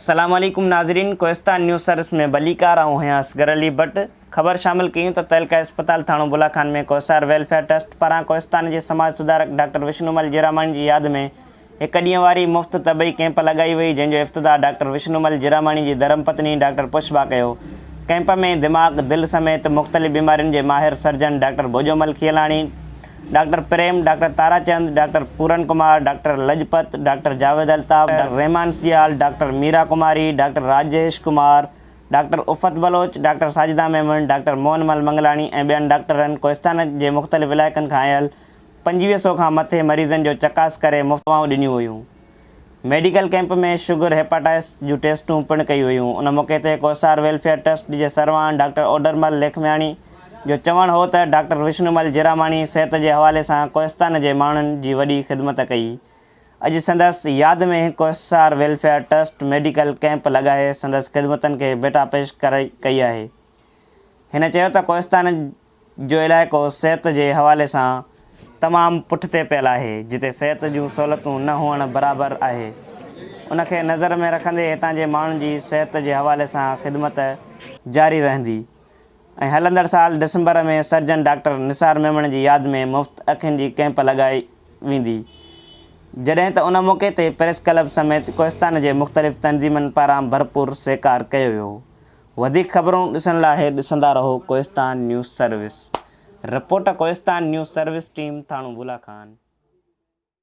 السلام عليڪم ناظرين ڪوهستان نيوز سروس ۾ ڀليڪار آئون هيان اصغر علي ڀٽ خبر شامل ڪيون ته تعلقه اسپتال ٿاڻو بولا خان ۾ ڪوهسار ويلفيئر ٽرسٽ پاران ڪوهستان جي سماج سڌارڪ ڊاڪٽر وشنومل جيراماڻي جي ياد ۾ هڪ ڏينهن واري مفت طبعي ڪئمپ لڳائي وئي جنهن جو افتتاح ڊاڪٽر وشنومل جيراماڻي جي ڌرم پتني ڊاڪٽر پشپا ڪيو ڪئمپ ۾ دماغ دل سميت مختلف بيمارين جي ماهر surgeon doctor Bhojomal Khilani doctor Prem, doctor Tara Chand, doctor Puran Kumar, doctor Lajpat, doctor Javed Altaf, doctor Rehman Sial, doctor Meera Kumari, doctor Rajesh Kumar, doctor Uffat Baloch, doctor Sajida Memon, doctor Mohan Mal Manglani ۽ ٻين ڊاڪٽرن ڪوهستان جي مختلف علائقن کان آيل 25 سئو کان مٿي مريضن جو چڪاس ڪري مفت دوائون ڏنيون ويون. ميڊيڪل ڪئمپ ۾ شگر، هيپاٽائس جون ٽيسٽون پڻ ڪيون ويون. ان موقعي تي ڪوهسار ويلفيئر ٽرسٽ جي سرواڻ ڊاڪٽر اوڏرمل ليکمياڻي جو چوڻ هو ته ڊاڪٽر وشنومل جيراماڻي صحت جي حوالي سان ڪوهستان جي ماڻهن جي وڏي خدمت ڪئي. اڄ سندس ياد ۾ Kohsar welfare trust medical camp لڳائي سندس خدمتن کي ڀيٽا پيش ڪئي آهي. هن چيو ته ڪوهستان جو علائقو صحت جي حوالي سان تمام پٺتي پيل آهي جتي صحت جون سهولتون نه هئڻ برابر آهي ان کي نظر ۾ رکندي هتان جي ماڻهن جي صحت جي حوالي سان خدمت جاري رهندي ۽ هلندڙ سال ڊسمبر ۾ سرجن ڊاڪٽر نثار ميمڻ جي ياد ۾ مفت اکين جي ڪئمپ لڳائي ويندي جڏهن ته ان موقعي تي پريس ڪلب سميت ڪوهستان جي مختلف تنظيمن پاران ڀرپور سهڪار ڪيو ويو. وڌيڪ خبرون ڏسڻ لاء ڏسندا رهو Kohistan news service. Report Kohistan news service team ٿاڻو بولا خان.